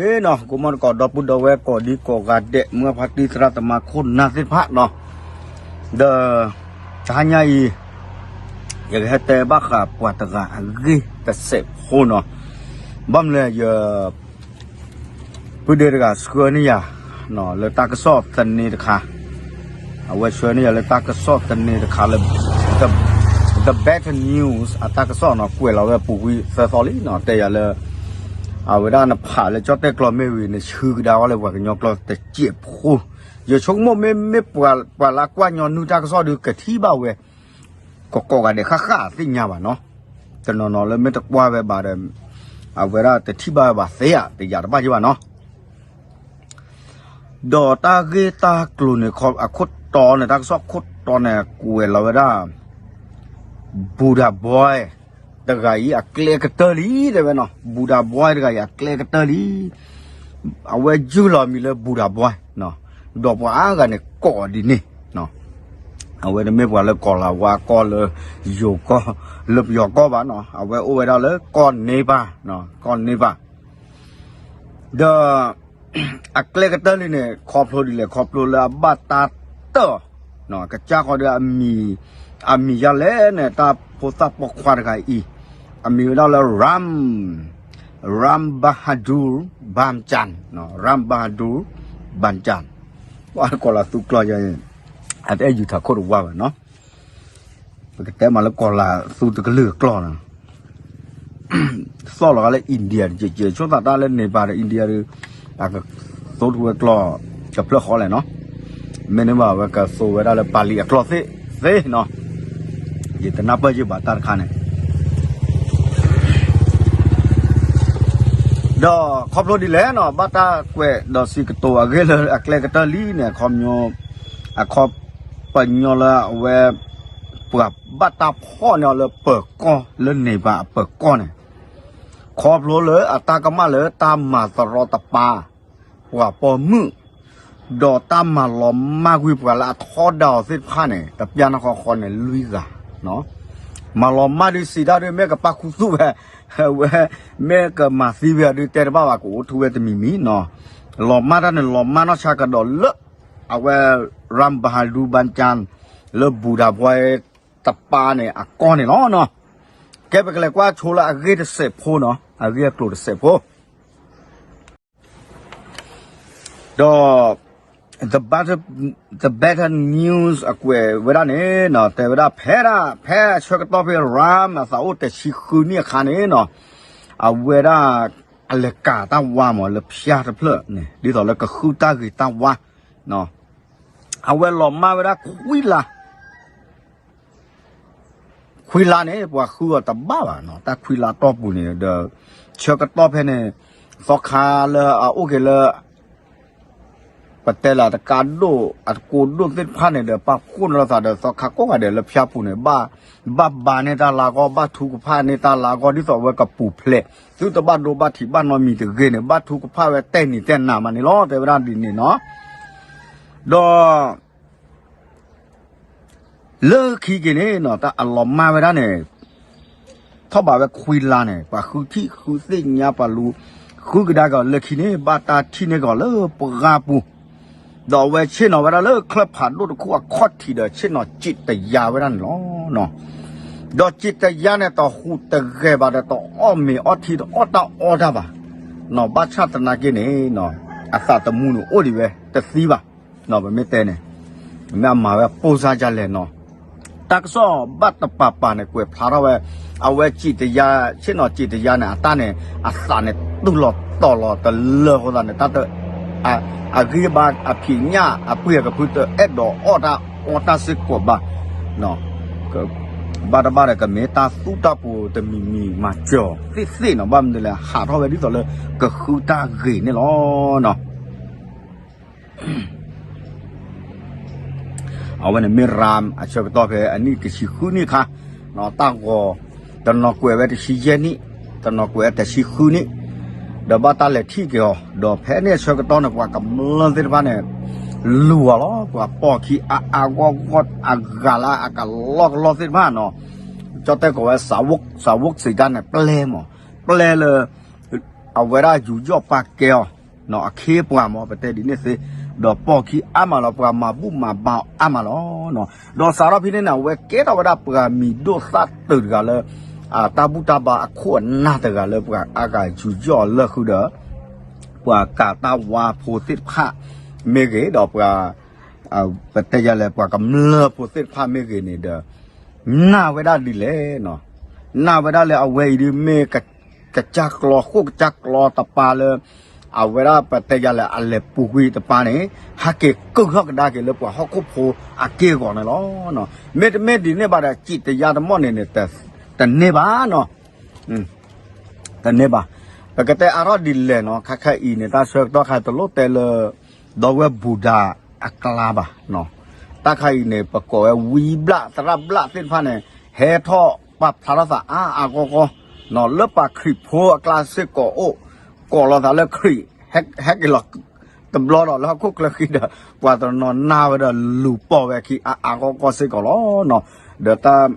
ဂ့ၤနီၤ ကိးမီၢ်တကိး ဒီပုၢ်ဒီဝဲၢ်ကိးဒံကိးဂၤဒဲး မုၢ်အဖါတံၢ်သရၣ်သမါခိၣ်နၢ်သ့ၣ်တဖၣ်နီၤ, ဒီး တဟါညါအံၤ ယကဟဲတဲဘၣ်ဃးပှၤတဂၤအဂ့ၢ်တစဲးဖိနီၤ, ဘၣ်မနုၤလဲၣ်ယ ပုၢ်ဒ့တဂၤဆှၢန့ၢ်ယၤ လၢတၢ်ကစီၣ်သန့တခါ, အဝဲဆှၢန့ၢ်ယၤလၢတၢ်ကစီၣ်သန့တခါလၢ The, The Better News အတၢ်ကစီၣ်နီၤ ကွဲးလီၤဝဲပူၤကွံာ်သၢသီလံနီၤ တဲယၤလၢ အဝဲဒၣ်နဖးလၢကၠီၣ်တဲၣ်ကျီမ့ၢ်ဝံၤ နဆှၢကဒါဝဲလၢပှၤကညီကျီတစဲးဖိ, ယဆိကမိၣ်မ့မ့ၢ်ပှၤလၢကွၢ်ညီနုၢ်တၢ်ကစီၣ်ဒုးကထံၣ်ဘၣ်ဝဲ ကကိးဂၤဒဲးဃၣ်ဃၣ်သ့ၣ်ညါဘၣ်နီၤ, တနီၤနီၤလၢမ့ၢ်တကွၢ်ဝဲဘၣ်ဒီး အဝဲဒၣ်တထံၣ်ဘၣ်ဝဲဘၣ်သ့ဧါ တယာ်တဘၣ်က့ဘၣ်နီၤ, ဒီးတၢ်ဂ့ၢ်တၢ်ကျိၤန့ၣ် အခိၣ်တီန့ၣ် တၢ်ကစီၣ်ခိၣ်တီန့ၣ် ကွဲးလီၤဝဲဒၣ် ဘူဒၤဘွဲ တဂၤအံၤအကျဲကတၢၢ်လံ တဲဝဲနီၤ, ဘူဒၤဘွဲတဂၤအံၤ အကျဲကတၢၢ်လံ, အဝဲယုၢ်လီၤမံၤလၢဘူဒၤဘွဲ, ဒီးပှၤအါဂၤန့ၣ်ကိးဒ်န့ၣ်, အဝဲတမ့ၢ်ပှၤလၢကီၢ်လၤဝါကီၢ်လၢယိၤကီၢ် လၢပယီၤကီၢ်ဘၣ်နီၤ, အဝဲအိၣ်ဝဲဒၣ်လၢကီၢ်န့ပၣ်, ကီၢ်န့ပၣ် ဒီး အကျဲကတၢၢ်လံန့ၣ် ခီဖျိဒ်လဲၣ် ခီဖျိလၢအဘၣ်တၢ်တၢၢ်, ကစၢ်ဃီဒီး အမံၤယၤလဲၣ်န့ၣ် တၢ်ဖိသၣ်ပိာ်ခွါတဂၤအံၤ, အမံၤဝဲဒၣ်လၢ Ram, Ram Bahadur Bamjan, Ram Bahadur Bamjan, ပှၤကီၢ်လၤသူကျီၢ်ယၤ, အတအဲၣ်ယူၤထးခိၣ်တဝါဘၣ်နီၤ ပကတဲမးလၢကီၢ်လၤသူတကလုာ်အကျီၢ်နီၤ, သီၣ်လီၤဂၤလၢ India တက့ၢ်, ဆိသးတၢ်လၢ Nepal ဒီး India ဒီး အကသိတဝဲကျီၢ် တဖျၢၣ်ဃီလဲၣ်နီၤ, မ့တမ့ၢ်ဘၣ်အဝဲကသိဝဲဒၣ်လၢပၤလံၤအကျီၢ်သ့ၣ်သ့နီၤ, ယတနၢ်ပၢၢ်ယဘၣ်တၢ်တခါန့ၣ် ဒီးခီဖျိဒ်လဲၣ်နီၤ ဘၣ်တၢ်ကွဲးဒီးစံးကတိၤအဂ့ၢ်လၢအကျဲကတၢၢ်လံန့ၣ် အခီပညီ, အခီပညီလၢအဝဲ ပှၤဘၣ်တၢ်ဖီၣ်န့ၢ်အီၤလၢပၢၤကီၢ်လၢန့ၣ်ဘၣ်အပၢၤကီၢ်န့ၣ်, ခီဖျိလၢအတၢ်ကမၣ်လၢတၢ်မၤသရီတပၤ ပှၤပိာ်မုၣ်, ဒီးတၢ်မၤလီၤမၢ်ကွံာ်ပှၤလၢအထီဒါအီၤသ့ၣ်တဖၣ်န့ၣ် တပျၢ်နီၢ်ဃီဃီန့ၣ်လွံၢ်ဂၤ မၤလီၤမၢ်ဒုးစံးတၢ်ဒုး မ့ၢ်ကပၣ်ခူသူၣ်ဝဲ, ဝဲ, မ့ၢ်ကမၤသံဝဲဒုးတဲတဘၣ်ဘၣ် ကအိၣ်ထူဝဲတမံၤမံၤနီၤ, လီၤမၢ်တၢ်န့ၣ် လီၤမၢ်နီၢ်ဆါကဒီးလၢ အဝဲ Ram Bahadur Bamjan လၢဘူဒၤဘွဲတပၤန့ၣ် အကီၢ်န့ၣ်လီၤနီၤ, ကဲပကလဲၤကွၢ်ဆိလၢအဂ့ၢ်တစဲးဖိနီၤ, အဂ့ၢ်အကျိၤတစဲးဖိ ဒီး The Better, The Better News အကွဲးဝဲဒၣ်န့ၣ်နီၤ တဲဝဲဒၣ်ဖဲဒၣ် ဖဲအဆၢကတီၢ်ဖဲ Ram အသးအိၣ်တဆံဃုနံၣ်အခါန့ၣ်နီၤ, အဝဲဒၣ် အလဲၤကၤတၢ်ဝါမးလၢဖၠါတဖျၢၣ်န့ၣ် ဒ်သိးလၢကဃုတၢ်ဂ့ၤတၢ်ဝါ, အဝဲလီၤမၢ်ဝဲဒၣ်ခွံလါ ခွံလါန့ၣ် ပှၤဃုအီၤတဘၣ်ဘၣ်နီၤ, တၢ်ခွံလါတီၢ်ပူၤန့ၣ်ဒီး ဆၢကတီၢ်ဖဲန့ၣ် သီခါလၢအအိၣ်က့ၤလၢ ပတဲလၢတကးဒိၣ် အတကိးဒိၣ်သ့ၣ်တဖၣ်န့ၣ်ဒီး ပာ်ဖှိၣ်န့ၢ်လိာ်သးဒီး သီခါကိးဂၤဒဲးလၢဖၠါပူၤန့ၣ် ဘၣ်, ဘၣ်ဘါန့ၢ်တၢ်လၤအဂီၢ် ဘၣ်ထုကဖၣ်န့ၢ်တၢ်လၤအဂီၢ် ဒ်သိးအဝဲကပူၤဖျဲး သုတဘၣ်ဒိဘၣ်ထံးဘၣ်နီတမံၤတဂ့ၤန့ၣ် ဘၣ်ထုကဖၣ်ဝဲတဲနံၤတဲနၤမးန့ၣ်လီၤ တဲဝဲဒၣ်ဒ်န့ၣ်နီၤ, ဒီး လၢခံက့ၤန့ၣ်နီၤ တၢ်အလီၤမၢ်ဝဲဒၣ်န့ၣ် ထီၣ်ဘးဝဲခွံလါန့ၣ် ပှၤဃုထံၣ်ဃုသ့ၣ်ညါပှၤလူၤ ဃုကဒါက့ၤအီၤလၢခံန့ၣ် ဘၣ်တၢ်ထံၣ်န့ၢ်က့ၤအီၤလၢပှၢ်ပူၤ, ဒီးအဝဲဆ့ၣ်နီၤဝဲဒၣ်လၢချၢၣ်ဖးဒိၣ်တခိၣ်အခီၣ်ထံးဒီး ဆ့ၣ်နီၤစံးတယါဝဲဒၣ်န့ၣ်လီၤ. ဒီးစံးတယါန့ၣ် တဟူးတဂဲၤဘၣ်ဒီး တအီၣ်မ့ၤအီထံ တအီၣ်တၢ်အီတၢ်ဘၣ်, ဘၣ်ဆၣ်သနာ်က့န့ၣ် အသးသမူန့ၣ်အိၣ်ဒံးဝဲ တသံဘၣ် ပမ့ၢ်တဲန့ၣ် မ့ၢ်အမၤဝဲပိၢ်စါဒ်လဲၣ်နီၤ, တၢ်ကစီၣ်ဘၣ်တပၤပၤန့ၣ် ကွဲးဖျါထီၣ်ဝဲ အဝဲစံးတယါ ဆ့ၣ်နီၤစံးတယါန့ၣ် အတၢ်န့ၣ် အသးန့ၣ်တူၢ်လီၤတီၤလီၤတလၢအဃိသတးန့ၣ် တၢ်တ အဂံၢ်အဘါအဖံးညၣ်အပှ့ၤအကဖု တအဲၣ်ဒိးအီၣ်တၢ်အီတၢ်စ့ၢ်ကီးဘၣ်, ဘၣ်တဘၣ်ဒီး ကမ့ၢ်တၢ်သူၣ်တၢ်ပူၤတမံၤမံၤမၤစၢၤအီၤသ့ၣ်သ့ၣ်နီၤ, ဘၣ်မနုၤလဲၣ် ဟးထီၣ်ဝဲဒ်သိးလၢ ကဃုတၢ်ဂ့ၤန့ၣ်လီၤ. အဝဲန့ၣ်မ့ၢ် Ram အဆၢကတီၢ်ဖဲအနံၣ်တဆံဃုနံၣ်အခါ, တၢ်ဂီၤ တနီၤကွဲးဝဲတဆံယဲၢ်နံၣ်, တနီၤကွဲးဝဲတဆံဃုနံၣ်, ဒီးဘၣ်တၢ်လဲၤထံၣ်က့ၤအီၤ, ဒီးဖဲန့ၣ်အဆၢကတီၢ်န့ၣ် ပှၤကမျၢၢ်သ့ၣ်တဖၣ်န့ၣ် လူၤအီၤလီၤ, ပှၤပိာ်ခံအါအါဂီၢ်ဂီၢ် အဂၤလၢအကလီကလီသ့ၣ်တဖၣ်နီၤ, ကၠီတဲကိးဝဲ စးဝိၣ်စံးတၢ်န့ၣ် ပျဲမး, ပျဲလၢ အဝဲဒၣ်ယူးယီၣ်ပာ်ကဲအီၤ အခ့အပှၤမ့ၢ် ပတဲဒ်န့ၣ်သ့, ဒီးပိာ်ခံအါမးလီၤ ပှၤမၤဘူၣ်မၤဘါအီၤအါမးလီၤ. ဒီးစးထီၣ်ဖဲန့ၣ်န့ၣ် အဝဲကဲထီၣ်ဝဲဒၣ်ပှၤမံၤဒိၣ်သၣ်တုာ်တဂၤလၢ တၢ်ဘူၣ်တၢ်ဘါအခိၣ်အနၢ်တဂၤလၢပှၤအါဂၤယူးယီၣ်အီၤလၢဃုာ်ဒီး ပှၤကၤတၢ်ဝါဖိသ့ၣ်တဖၣ်မ့ၢ်ဂ့ၤ ဒီးပှၤ ပတဲယၤလဲၣ် ပှၤကမျၢၢ်ဖိသ့ၣ်တဖၣ်မ့ၢ်ဂ့ၤန့ၣ်ဒီး နာ်ဝဲဒၣ်ဒ်လဲၣ်နီၤ, နာ်ဝဲဒၣ်လၢအဝဲအံၤဒ်မ့ၢ် ကစၢ်ကျီဃိၣ်ကစၢ်ကျီတပၤလၢ အဝဲဒၣ်ပတဲယၤလဲၣ် အလဲၤပူၤကွံာ်တပၤန့ၣ် ဟဲက့ၤကုၢ်ထီၣ်ကဒါက့ၤလၢပှၤဟီၣ်ခိၣ်ဖိအက့ၢ်အဂီၤန့ၣ်လီၤ. မ့တမ့ၢ်ဒ်န့ၣ်ဘၣ်ဒီး စံးတယါတမီၢ်န့ၣ်န့ၣ် တန့ၢ်ဘၣ်နီၤ. တန့ၢ်ဘၣ်. ပကတဲအါထီၣ်ဒ်လဲၣ်နီၤ, ခဲခဲအံၤန့ၣ် တၢ်ဆၢကတီၢ်ခါတလိၣ်တဲလၢ ဒီဝဲၢ်ဘူဒၤအကျါဘၣ်. တၢ်ခါအံၤန့ၣ် ပကိးဝဲဝံဘျၣ်သရၣ်ဘျၣ်သ့ၣ်တဖၣ်န့ၣ် ဟဲထီၣ်ပာ်ဖျါထီၣ်သးအါအါဂီၢ်ဂီၢ်, လၢပှၤခရံာ်ဖိအကျါစ့ၢ်ကီးအိၣ်, ကိးလီၤသးလၢခရံာ်, ဟဲက့ၤလီၤ တဘျီဒီးလၢဟီၣ်ခိၣ်ချၢဃံဒီး ပှၤတနီၤနာ်ဝဲဒီးလူၤပိာ်ဝဲခံအါအါဂီၢ်ဂီၢ်စ့ၢ်ကီးလီၤ. ဒီးတၢ်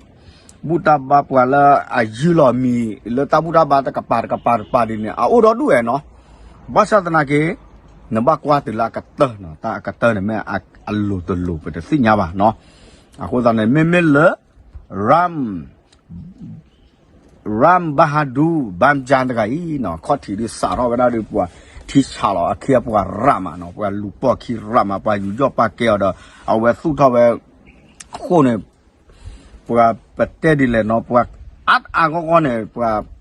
ဘူၣ်တၢ်ဘါပှၤလၢအယုၢ်လီၤမံၤလၢတၢ်ဘူၣ်တၢ်ဘါတကပၤတကပၤတကပၤဒ်န့ၣ် အအိၣ်ဒီဒူၣ်ဝဲနီၤ. ဘၣ်ဆၣ်သနာ်က့ နဘၣ်ကွၢ်တုၤလၢအကတၢၢ်နီၤ, တၢ်အကတၢၢ်န့ၣ်မ့ၢ်အလိၤတလိၤပတသ့ၣ်ညါဘၣ်နီၤ. အဃိသတးန့ၣ် မ့မ့ၢ်လၢ Ram Ram Bahadur Bamjan တဂၤအံၤနီၤ ခီၣ်ထံးဒုးစးထီၣ်ဝဲဒၣ်ဒီးပှၤထံဆးလီၤ အခ့အပှၤရၣ်မးနီၤ, ပှၤလူၤပိာ်ခံရၣ်မး ပှၤယူးယီၣ်ပာ်ကဲအီၤဒီး အဝဲသူၣ်ထီၣ်ဝဲ ဃိၣ်န့ၣ် ပှၤပတဲဒ်လဲၣ်နီၤ, ပှၤအါအါဂီၢ်ဂီၢ်န့ၣ် ပှၤ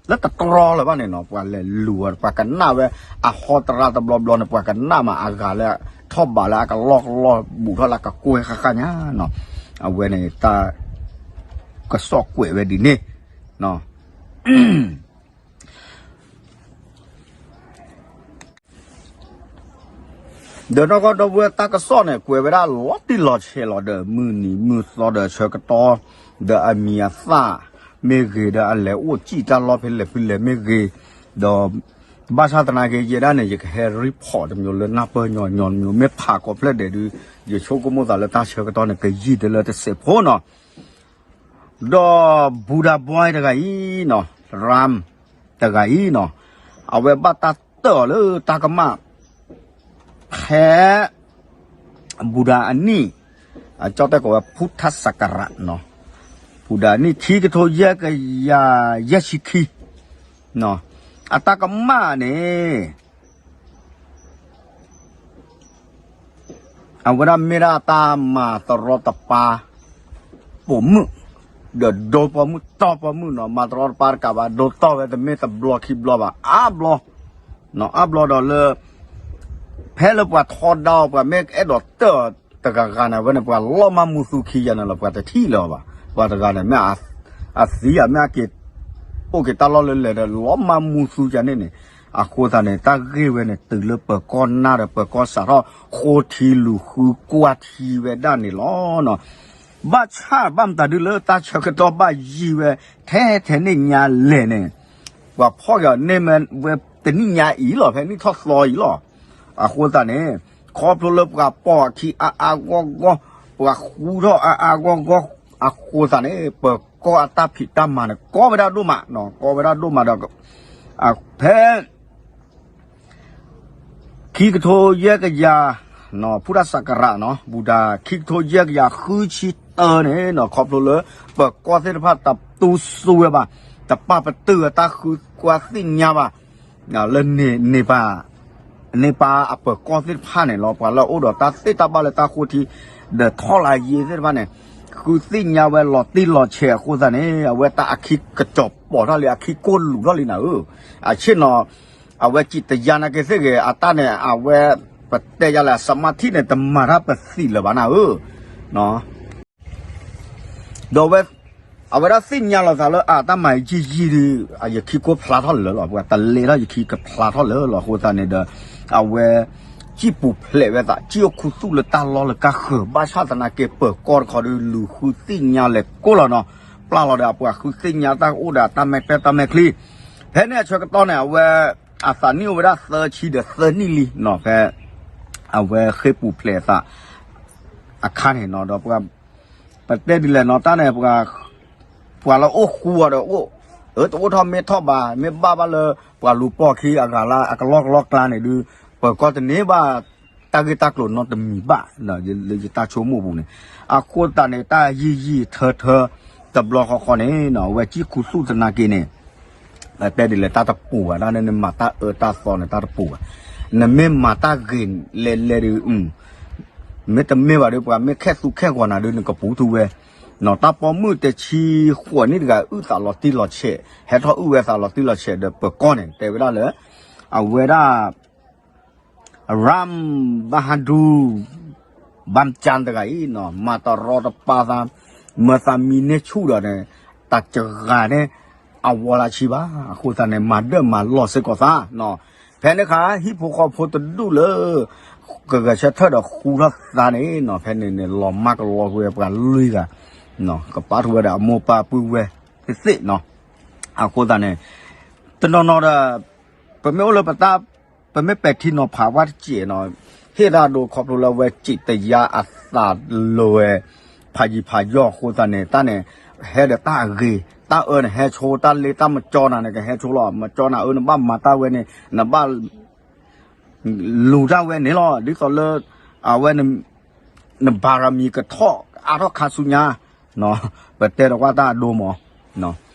လၢတတြီလၢၤဘၣ်န့ၣ်နီၤ, ပှၤလဲၤလူၤအီၤ ပှၤကနၣ်ဝဲ အဟီတရါတဘျီဘျီန့ၣ် ပှၤကနၣ်မးအဂၤလၢ ထီၣ်ဘးလၢအကလီၢ်ကလီၢ် ဘူးထီၣ်လၢအကကွဲၢ်ဃၣ်ဃၣ်ညါနီၤ. အဝဲန့ၣ်တၢ် ကစီၣ်ကွဲးဝဲဒ်န့ၣ် ဒီးနီၢ်ကီၢ်ဒီပုၢ်ဝဲၢ် တၢ်ကစီၣ်န့ၣ် ကွဲးဝဲဒၣ်လီၤတံၢ်လီၤဆဲးလီၤဒီး မုၢ်နံၤမုၢ်သီဒီးဆၢကတီၢ် ဒီးအမံၤအသၣ်မ့ၢ်ဂ့ၤ ဒီးအလဲၤအိၣ်စံၣ်တၢ်လီၢ်ဖဲလဲၣ်ဖဲလဲၣ်မ့ၢ်ဂ့ၤ, ဒီး ဘၣ်ဆၣ်သနာ်က့ ယဲဒၣ်န့ၣ် ယကဟဲ report တမျိုးလၢ နၢ်ပၢၢ်ညီညီတမျိုး မ့ၢ်ဖးကိးဖျၢၣ်ဒဲးဒုး ယဆိကမိၣ်သးလၢတၢ်ဆၢကတီၢ်န့ၣ် ကယံာ်တလၢတစဲးဖိနီၤ. ဒီး Buddha Boy တဂၤအံၤနီၤ, Ram တဂၤအံၤနီၤ, အဝဲဘၣ်တၢ်တၢၢ်အီၤလၢတၢ်ကမၣ် ဖဲ ဘူဒၤအနံၣ် အကၠီတဲကိးဝဲ ဖုထၣ်စကရးနီၤ, ဘူဒၤအနံၣ် ခံကထိယဲၢ်ကယၤယဲၢ်ဆံခံ အတၢ်ကမၣ်န့ၣ် အဝဲဒၣ်မ့ၢ်ဒၣ်တၢ်မၤတရီတပါ ပိာ်မုၣ်, ဒီးဒိပိာ်မုၣ်တီၢ်ပိာ်မုၣ်နီၤ, မၤတရီတပါတကးဘၣ် ဒိတီၢ်ဝဲတမ့ၢ်တဘျီခံဘျီဘၣ် အါဘျီ, အါဘျီဒီးလၢ ဖဲလၢပှၤထီဒါအီၤ ပှၤမ့ၢ်အဲၣ်ဒိးတၢၢ်အီၤတဂၤဂၤန့ၣ် အဝဲန့ၣ် ပှၤလီၤမၢ်မူသူခံယၤန့ၣ်လီၤ ပှၤတထံၣ်လၢၤဘၣ်, ပှၤတဂၤန့ၣ် မ့ၢ်အသံဧါ မ့ၢ်အက့ၤ အိၣ်က့ၤတၢ်လီၢ်လၢလဲၣ်ဒီး လီၤမၢ်မူသူယၤန့ၣ်န့ၣ်, အဃိသတးန့ၣ် တၢ်ဂ့ၢ်ဝဲန့ၣ် တုၤလၢပၢၤကီၢ်နၢ်ဒီး ပၢၤကီၢ်စးထီၣ် ဃိထံလူၤဃုကွၢ်ထံဝဲဒၣ်န့ၣ်လီၤ. ဘၣ်ဆၣ်ဘၣ်မတၤဒုလၢတၢ်ဆၢကတီၢ်ဘၣ်ယံာ်ဝဲ ထဲထဲန့ၣ်ညါလဲၣ်န့ၣ်, ပှၤဖီၣ်က့ၤအီၤန့ၢ်ဝဲတနံၣ်ညါအံၤလီၤ, ဖဲနံၣ်ထီၣ်သီအံၤလီၤ. အဃိသတးန့ၣ် ခီဖျိလၢပှၤပိာ်အခံအါအါဂီၢ်ဂီၢ်, ပှၤဃူထီၣ်အါအါဂီၢ်ဂီၢ်, အဃိသတးန့ၣ် ပၢၤကီၢ်အတၢ်ဖံးတၢ်မၤန့ၣ် ကီဝဲဒၣ်ဒိၣ်မး, ကီဝဲဒၣ်ဒိၣ်မးဒီး ဖဲ ခံကထိယဲၢ်ကယၤ ဖုတၢ်စးကရးနီၤ ဘူဒၤ ခံကထိယဲၢ်ကယၤဃုဆံတၢန့ၣ်နီၤ ခီဖျိလၢ ပၢၤကီၢ်သ့ၣ်တဖၣ်တတူၢ်စူဝဲဘၣ်, တပာ်ပတုာ်အတၢ်ဃုကွၢ်သ့ၣ်ညါဘၣ် လၢန့ၣ် န့ၣ်ပၢ်အပၢၤကီၢ်သ့ၣ်တဖၣ်န့ၣ်လီၤ, ပှၤလၢအအိၣ်ဒီးတၢ်သ့ၣ်တၢ်ဘၣ်လၢတၢ်ဃိထံ ဒီးထီၣ်လၢယ့သ့ၣ်တဖၣ်န့ၣ် ဃုသ့ၣ်ညါဝဲလီၤတံၢ်လီၤဆဲးအဃိသတးန့ၣ် အဝဲတၢ်အခံကစီၣ်ပိာ်ထီၣ်လံ အခံကိၢ်လူးထီၣ်လံနၤဧၢ, အဆ့ၣ်နီၤ အဝဲစံးတယါနာ်က့သ့ၣ်ဂ့ၤ အတၢ်န့ၣ် အဝဲ ပတဲယၤလဲၣ် အစမၣ်ထံၣ်န့ၣ် တမၤတၢ်ပသံးလၢၤဘၣ်နၤဧၢ, ဒီး အဝဲဒၣ်သ့ၣ်ညါလီၤသးလၢ အတၢ်မၤယံာ်ယံာ်ဒီး ယခံကိၢ်ဖျါထီၣ်လၢာ်လီၤ, ပှၤတလဲထီၣ်ယခံကဖျါထီၣ်လၢာ်လီၤ အဃိသတးန့ၣ်ဒီး အဝဲ စံၣ်ပူၤဖျဲးဝဲသး စံၣ်အိၣ်ခူသူၣ်လၢတၢ်လီၢ်လၢကါဃၢၤ ဘၣ်ဆၣ်သနာ်က့ ပၢၤကီၢ်တခီဒီး လူၤဃုသ့ၣ်ညါလဲၤကိးလီၤနီၤ, ပျၢ်လီၤဒီးအပှၤဃုသ့ၣ်ညါတၢ်အိၣ်ဒီးတၢ်မဲာ်တဲတၢ်မဲာ်ချံ, ဖဲန့ၣ်အဆၢကတီၢ်န့ၣ် အဝဲ အသးနံၣ်အိၣ်ဝဲဒၣ်သၢဆံဒီးသၢနံၣ်လံနီၤ, ဖဲ အဝဲဃ့ၢ်ပူၤဖျဲးအသး အခါန့ၣ်နီၤ, ဒီးပှၤ ပတဲဒ်လဲၣ်နီၤ တၢ်န့ၣ် ပှၤလၢအိၣ်ဃူအီၤဒီးအိၣ် အၢ တအိၣ်ထီၣ်မ့ၢ်ထီၣ်ဘၣ် မ့ၢ်ဘၣ်ဘၣ်လၢ ပှၤလူၤပိာ်ခံအဂၤလၢအကလီကလီကျါန့ၣ်ဒုး ပၢၤကီၢ်တန့ၢ်ဘၣ် တၢ်ဂ့ၢ်တၢ်ကျိၤနီတမံၤဘၣ် လၢယတၢ်ဆိကမိၣ်ပူၤန့ၣ် အဃိသတးန့ၣ် တၢ်ယံာ်ယံာ်ထၢထၢ တဘျီဃီဃီန့ၣ် အဝဲကံၢ်ခူသူၣ်သနာ်က့န့ၣ် တဲဒ်လဲၣ် တၢ်တပူၤဘၣ် တၢ်န့ၣ်နမၤတၢ်အၢတၢ်သီန့ၣ် တၢ်တပူၤဘၣ် နမ့ၢ်မၤတၢ်ဂ့ၤလဲၤလဲၤဒုး မ့ၢ်တမ့ၢ်ဘၣ်ဒီး ပှၤမ့ၢ်ခဲသူခဲဂီၤနၤဒီး နကပူၤထူဝဲ, တၢ်ပိာ်မုၣ်တဆံဃိးနံၣ်တဂၤ အုၣ်သးလီၤတံၢ်လီၤဆဲး ဟဲထီၣ်အုၣ်ဝဲသးလီၤတံၢ်လီၤဆဲးဒီး ပၢၤကီၢ်န့ၣ် တဲဝဲဒၣ်လၢ အဝဲဒၣ် Ram Bahadur Bamjan တဂၤအံၤ မၤတရီတပါသး မၤသးမံန့ၢ်ဆူၣ်ဒီးန့ၣ် တၢ်စဂၤန့ၣ် အဝီလၢဆံဘၣ် အဃိသတးန့ၣ် မၤဒၢၣ်မၤလီၢ်စ့ၢ်ကီးသး ဖဲန့ၣ်အခါ ဟံၣ်ဖိဃီဖိတဒူၣ်လၢ ကဂဲၤဆၢထၢၣ်ဒီးဃူထီၣ်သးန့ၣ်နီၤ ဖဲန့ၣ်န့ၣ် လီၤမၢ်ကလီကွံာ်ပှၤလွံၢ်ဂၤ ကပာ်ထူဝဲဒီးအမိၢ်ပၢ်ပုၢ်ဝဲၢ်သ့ၣ်သ့ၣ်နီၤ အဃိသတးန့ၣ် တနီၤနီၤဒီး ပမ့ၢ်အိၣ်လၢပတၢ် ပမ့ၢ်ပဲာ်ထံနီၤဖးဝဲတစဲးနီၤ ဟ့ၣ်တၢ်ဒိခီဖျိလၢအဝဲ စံးတယါအသးလီၤဝဲ ဖးယံၤဖးယီၢ်အဃိသတးန့ၣ် တၢ်န့ၣ် ဟဲဒီးတၢ်အဂ့ၤ တၢ်အၢန့ၣ်ဟဲဆိ တၢ်လ့တၢ်မကၠီနၤန့ၣ် ကဟဲဆိလီၤ မကၠီနၤအၢ နဘၣ်မၤတၢ်ဝဲန့ၣ် နဘၣ် လူၤတၢ်ဝဲန့ၣ်လီၤ ဒ်သိးလၢ အဝဲ နဘၤရမံၤကထီၣ်အါထီၣ်ခါဆူညါ ပတဲဒီးကွၢ်တၢ်အဒိမး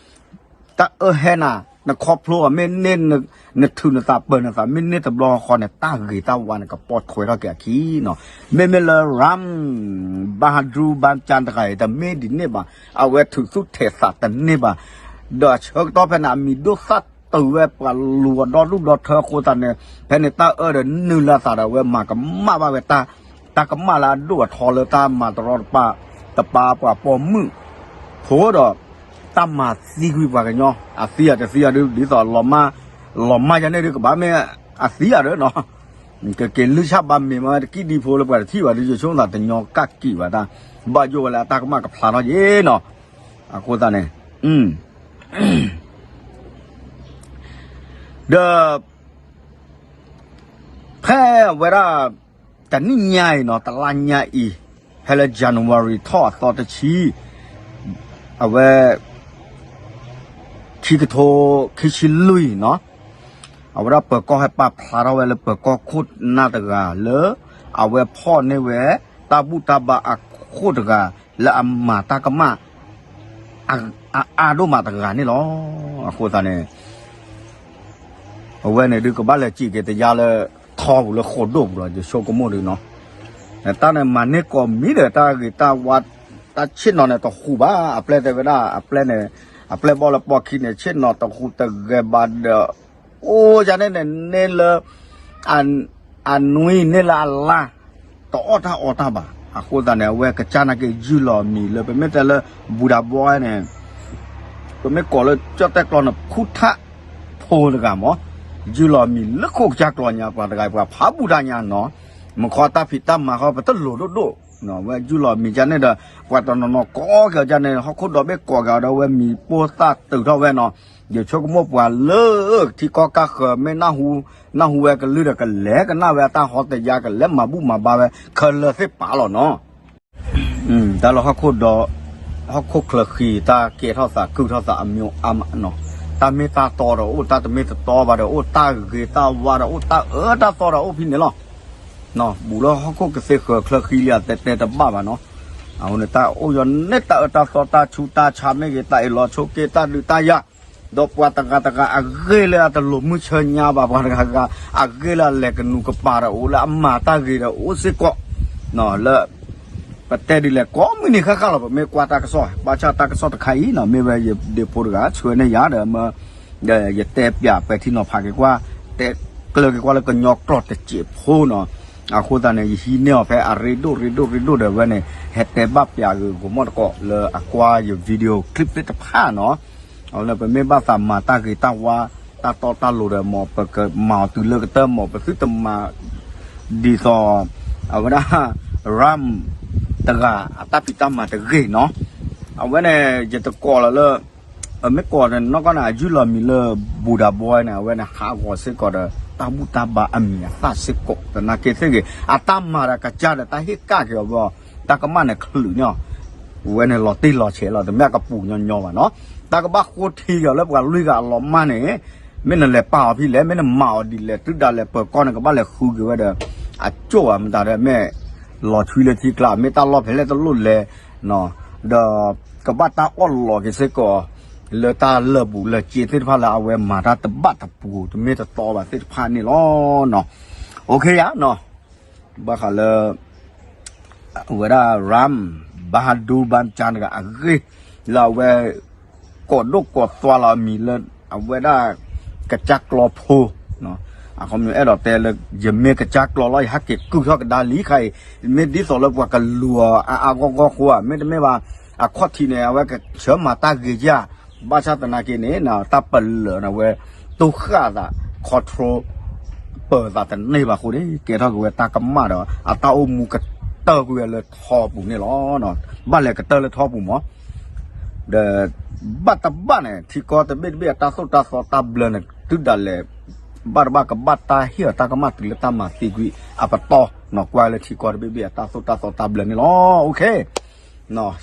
တၢ်အၢဟဲနၤ နခီဖျိအီၤမ့ၢ်န့ၢ် နထုးနသးပၢၤနသး မ့ၢ်န့ၢ်တဘျီဃီန့ၣ် တၢ်ဂ့ၤတၢ်ဝါန့ၣ် ကပိာ်ထွဲထီၣ်က့ၤအခံနီၤ မ့မ့ၢ်လၢ Ram Bahadur Bamjan တဂၤအံၤ တမ့ၢ်ဒ်န့ၣ်ဘၣ် အဝဲထုးသူၣ်ထဲးသးတန့ၢ်ဘၣ် ဒီးအဆၢကတီၢ်ဖဲန့ၣ် အမံၤဒိၣ်သၣ်တုၤဝဲပှၤလူၤအီၤဒီဒူၣ်ဒီထၢအဃိသတးန့ၣ် ဖဲန့ၣ်တၢ်အၢဒီးနုာ်လၢအသးဒီး အဝဲမၤကမၣ်ဘၣ်ဝဲတၢ် တၢ်ကမၣ်လၢအဒိၣ်အထီလၢတၢ်မၤတရီတပါ တပာ်ပှၤပိာ်မုၣ်ဖိဒီး တၢ်မၤသံကွံာ်ပှၤကညီ အသံအတသံအဒုး ဒ်သိး လီၤမၢ်ယၤန့ၣ်ဒုး ကဘၣ်မ့ၢ်အသံအဒၢးနီၤ ကက့ၤလုၢ်ဆၣ်ဘၣ်မ့ၢ်မးတကံၢ်ဒံဖိလၢပှၤတထံၣ်ဘၣ်ဒုး ယဆိကမိၣ်သးတညီကၣ်ကံၣ်ဘၣ်တၢ် ဘၣ်ယိၣ်ဝဲလၢအတၢ်ကမၣ်ကဖျါထီၣ်ယ့ၣ်နီၤ အဃိသတးန့ၣ် ဒီး ဖဲအဝဲဒၣ် တနံၣ်ညါအံၤနီၤ တလါညါအံၤ ဖဲလၢ January ထီၣ်အသီတဆံ အဝဲ ခံကထိခံဆံလွံၢ်နီၤ အဝဲဒၣ်ပၢၤကီၢ်ဟဲပာ်ဖျါထီၣ်ဝဲလၢပၢၤကီၢ်ခိၣ်နၢ်တဂၤလၢ အဝဲဖီၣ်န့ၢ်ဝဲ တၢ်ဘူၣ်တၢ်ဘါအခိၣ်တဂၤ လၢအမၤတၢ်ကမၣ် အအါဒိၣ်မးတဂၤန့ၣ်လီၤ. အဃိသတးန့ၣ် အဝဲန့ၣ်ဒုးကဘၣ်လဲၤစံးက့ၤတယါလၢ ထီပူၤလၢဃိာ်ဒိၣ်ပူၤလီၤ ယဆိကမိၣ်ဒုးနီၤ. တၢ်န့ၣ်မၤန့ၢ်ကိးမံၤဒီး တၢ်ဂ့ၤတၢ်ဝါ တၢ်ဆ့ၣ်နီၤန့ၣ်တဟူးဘၣ် အပျဲၢ်တဲဝဲဒၣ် အပျဲၢ်န့ၣ် အပျဲၢ်ဘီၣ်လၢပီၢ်ခံန့ၣ် ဆ့ၣ်နီၤတဟူးတဂဲၤဘၣ်ဒီး အိၣ်ယၤန့ၣ်န့ၣ် န့ၢ်လၢ အနွံန့ၢ်လၢအလါ တအီၣ်တၢ်အီတၢ်ဘၣ်. အဃိသတးန့ၣ် အဝဲကစၢ်နာ်က့ ယုၢ်လီၤမံၤလၢ ပမ့ၢ်တဲလၢ ဘူဒၤဘီန့ၣ် ပမ့ၢ်ကိးလၢကၠီၣ်တဲၣ်ကျီန့ၣ် ဖူထၣ်ဖိတဂၤမး ယုၢ်လီၤမံၤလၢခိၣ်ကစၢ်ကျီညါ ပှၤတဂၤပှၤဖးဘူၣ်တၢ်ညါနီၤ မခီတၢ်ဖံးတၢ်မၤဃီ ပတလိၤဒိၣ်ဒိၣ် ဝဲယုၢ်လီၤမံၤကၢ်န့ၣ်ဒီး ပှၤတနီၤနီၤကိးက့ၤအီၤကၢ်န့ၣ် ဟီၣ်ခိၣ်ဒီဘ့ၣ်ကိးက့ၤအီၤဒီး ဝဲမံၤပိၢ်သၣ်တုၤထီၣ်ဝဲနီၤ ယဆိကမိၣ်ပှၤလၢ ထံကီၢ်ကၢ်ဃၢၤ မ့ၢ်နၢ်ဟူဝဲကလုၢ်ဒီး ကလဲၤကနၣ်ဝဲအတၢ်ဟီတယါ ကလဲၤမၤဘူၣ်မၤဘါဝဲ ခဲလၢာ်သ့ၣ်ပာ်လီၤနီၤ. တၢ်လၢဟီၣ်ခိၣ်ဒီ ဟီၣ်ခိၣ်ချၢဃံ တၢ်ကဲထီၣ်သးကုၢ်ထီၣ်သးအမျိုးအမးနီၤ တၢ်မ့ၢ်တၢ်တီဒီးအိၣ် တၢ်တမ့ၢ်တတီဘၣ်ဒီးအိၣ် တၢ်ဂ့ၤတၢ်ဝါဒီးအိၣ် တၢ်အၢတၢ်သီဒီးအိၣ်ဖဲန့ၣ်လီၤ. ဘူးလၢဟီၣ်ခိၣ်ကသ့ဃၢၤချၢဃံလံ အတဲတဲတဘၣ်ဘၣ်နီၤ အဃိန့ၣ် တၢ်အိၣ်ယီၤန့ၣ် တၢ်အၢတၢ်သီ တၢ်ဆူးတၢ်ဆါမ့ၢ်ဂ့ၤ တၢ်အ့ၣ်လိာ်ဆိးက့ တၢ်ဒုးတၢ်ယၤ ဒီးပှၤတဂၤတဂၤအဂ့ၢ်လၢအတလိၣ်မုၢ်ဆၢညါဘၣ် ပှၤတဂၤဂၤ အဂ့ၢ်လၢအလဲၤကနူးကပၤဒီးအိၣ် လၢအမၤတၢ်ဂ့ၤဒီးအိၣ်စ့ၢ်ကီး လၢ ပတဲဒ်လဲၣ် ကိးမုၢ်နံၤဃၣ်ဃၣ်လီၤ ပမ့ၢ်ကွၢ်တၢ်ကစီၣ် ဘၣ်ဆၣ်တၢ်ကစီၣ်တခါအံၤနီၤ မ့ၢ်ဝဲယဒ့ဖိတဂၤ ဆှၢန့ၢ်ယၤဒီး ယတဲပၠးပဲာ်ထံနီၤဖးက့ၤကွၢ် တဲကျၢၤက့ၤကွၢ်လၢကညီကျိာ်တစဲးဖိနီၤ အဃိသတးန့ၣ် ယဟံးန့ၢ်အီၤဖဲအရ့ဒိၣ်ရ့ဒိၣ်ရ့ဒိၣ်ဒီးဝဲန့ၣ် ဟဲတဲဘၣ်ပၠးဂ့ၤဂီၤမီၣ်တကိးလၢအကွၢ်ယ video clip သ့ၣ်တဖၣ်နီၤ အဝဲန့ၣ်ပမ့ၢ်ဘၣ်သးမၤတၢ်ဂ့ၤတၢ်ဝါ တၢ်တီတၢ်လိၤဒီး မ်ပကမၤအီၤတုၤလၢကတၢၢ် မ်ပသုတမၤ ဒ်သိး အဝဲဒၣ် Ram တဂၤအတၢ်ဖံးတၢ်မၤတဂ့ၤနီၤ အဝဲန့ၣ် ယတကိးလီၤလၢ မ့ၢ်ကိးန့ၣ် နီၢ်ကီၢ်န့ၣ် အယုၢ်လီၤမံၤလၢ ဘူဒၤဘီန့ၣ် အဝဲန့ၣ်ဟးဂီၤစ့ၢ်ကီးဒီး တၢ်ဘူၣ်တၢ်ဘါအမံၤအသၣ်စ့ၢ်ကီး သနာ်က့သ့ၣ်ဂ့ၤ အတၢ်မၤဒီးကစၢ်ဒီး တၢ်ဟ့ၣ်ကၣ်က့ၤအီၤဘၣ် တၢ်ကမၣ်န့ၣ်ချုးန့ၢ်အီၤ ဝဲန့ၣ်လီၤတံၢ်လီၤဆဲးလီၤ တမ့ၢ်အကပူၤညီညီဘၣ်နီၤ တၢ်ကဘၣ်ဃိထံက့ၤအီၤလၢပှၤလွံၢ်ဂၤအလီၤမၢ်န့ၣ်, မ့ၢ်နလဲၤပာ်အီၤဖဲလဲၣ်, မ့ၢ်နမၤအီၤဒ်လဲၣ်, တုၤဒၣ်လဲာ်ပၢၤကီၢ်န့ၣ် ကဘၣ်လဲၤဃုက့ၤဝဲဒီး အကၠိၣ်ဧါမတၤဒီး မ့ၢ်လီၤထွံလၢထံကျါ, မ့ၢ်တၢ်လီၢ်ဖဲလဲၣ်တလိၣ်လဲၤ, ဒီးကဘၣ်တၢ်အီၣ်လီၤက့ၤစ့ၢ်ကီး လၢတၢ်လၢာ်ဘူၣ်လၢာ်စ့သ့ၣ်တဖၣ်လၢအဝဲမၤတၢ်တဘၣ်တပူၤ တမ့ၢ်တတီဘၣ်သ့ၣ်တဖၣ်န့ၣ်လီၤ. အိၣ်ခ့ယါနီၤ, ဘၣ်ဃးလၢ အဝဲဒၣ် Ram Bahadur ဘၣ်ကၠါတဂၤအဂ့ၢ် လၢအဝဲ ကိးဒိၣ်ကိးသွါလီၤအမံၤလၢ အဝဲဒၣ် ကစၢ်ကျီဖိ, အခီပညီအဲၣ်ဒိးတဲလၢ ယမ့ၢ်ကစၢ်ကျီလီၤ ယဟဲက့ၤကုၢ်ထီၣ်ကဒါလံခါအံၤ, မ့ၢ်ဒ်သိးလၢပှၤကလူၤအီၤအါအါဂီၢ်ဂီၢ်ဃိဧါ, မ့တမ့ၢ်ဘၣ် အခီၣ်ထံးန့ၣ် အဝဲကဆၢမၤတၢ်ဂ့ၤယၢ်, ဘၣ်ဆၣ်သနာ်က့န့ၣ် တၢ်ပလၢာ်န့ၣ် အဝဲ တိဃၣ်သး control ပၢၤသးတန့ၢ်ဘၣ်အဃိန့ၣ် ကဲထီၣ်က့ၤဝဲတၢ်ကမၣ်ဒီး အတၢ်အိၣ်မူကတၢၢ်ကွံာ်ဝဲလၢထီပူၤန့ၣ်လီၤ. ဘၣ်လဲၤကတၢၢ်လၢထီပူၤမး ဒီး ဘၣ်တဘၣ်န့ၣ် ထံကီၢ်တဘ့ၣ်တဘ့ၣ်အတၢ်သိၣ်တၢ်သီတၢ်ဘျၢန့ၣ် တုၤဒၣ်လဲာ် ဘၣ်တဘၣ်ကဘၣ်တၢ်ဟ့ၣ်အီၤတၢ်ကမၣ်တုၤလၢတၢ်မၤသံကွံာ်အပတီၢ်နီၤ, ကွၢ်လၢထံကီၢ်တဘ့ၣ်ဘ့ၣ်အတၢ်သိၣ်တၢ်သီတၢ်ဘျၢန့ၣ်လီၤ. အိၣ်ခ့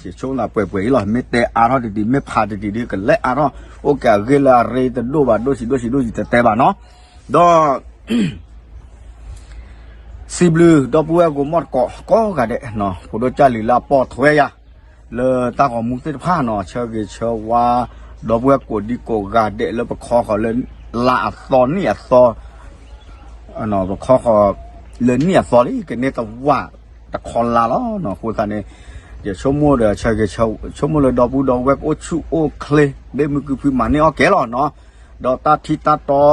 ယဆိကမိၣ်သးပှဲၤပှဲၤအံၤလီၤ, မ့ၢ်တဲအါထီၣ်တဒံး မ့ၢ်ဖးတဒံးဒီး ကလဲၤအါထီၣ် အိၣ်က့ၤအဂ့ၢ်လၢအရ့တဒိၣ်ဘၣ် ဒိၣ်ဆံးဒိၣ်ဆံးဒိၣ်ဆံးတဲတဲဘၣ်နီၤ, ဒီး စံးဘျုးဒီပုၢ်ဝဲၢ်ကိးမီၢ်တကိး ကိးဂၤဒဲး, ဖိဒိၣ်ကၢ်လံၤလၢအပိာ်ထွဲယၤ လၢတၢ်ဂီၤမူသ့ၣ်တဖၣ်နီၤ, ဆၢဂ့ၤဆၢဝါ ဒီပုၢ်ဝဲၢ်ကိးဒံကိးဂၤဒဲးလၢပခီဃီၤလၢ လါအသီနံၣ်အသီ ပခီဃီၤ လၢနံၣ်အသီလံ ကန့ၢ်တဝၢ်တခီလါလီၤ. အဃိသတးန့ၣ် ယဆိကမိၣ်ဒီး ဆၢဂ့ၤဆိကမိၣ်လၢဒီပုၢ်ဒီဝဲၢ်ကအိၣ်ဆူၣ်အိၣ်ချ့ ဘ့ၣ်မုၢ်ကုဖုမၤန့ၢ်အီၣ်ကဲလီၤနီၤ, ဒီးတၢ်ထံတၢ်တီ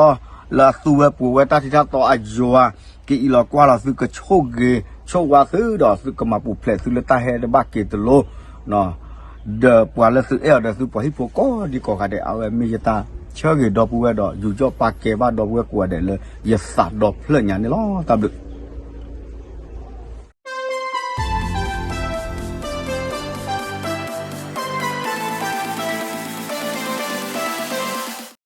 လၢအသူဝဲပူၤဝဲတၢ်ထံတၢ်တီအယွၤ ကအံးလီၤကွၢ်လီၤသု ကဆိၣ်ဂ့ၤဆိၣ်ဝါသုဒီး သုကမၤပူၤဖျဲးသုလၢတၢ်ဟဲတဘၣ်က့ၤတလိၤ ဒီးပှၤလၢသုအဲၣ်အီၤဒီးသုပှၤဟံၣ်ဖိကိးဒံကိးဂၤဒဲး အဝဲမ့ၢ်ယတၢ်ဆၢဂ့ၤဒီပုၢ်ဝဲၢ်ဒီး ယူးယီၣ်ပာ်ကဲဘၣ်ဒီပုၢ်ဝဲၢ်ကိးဂၤဒဲးလၢယသးဒီဖျၢၣ်ညါန့ၣ်လီၤ. တၢ်ဘျုး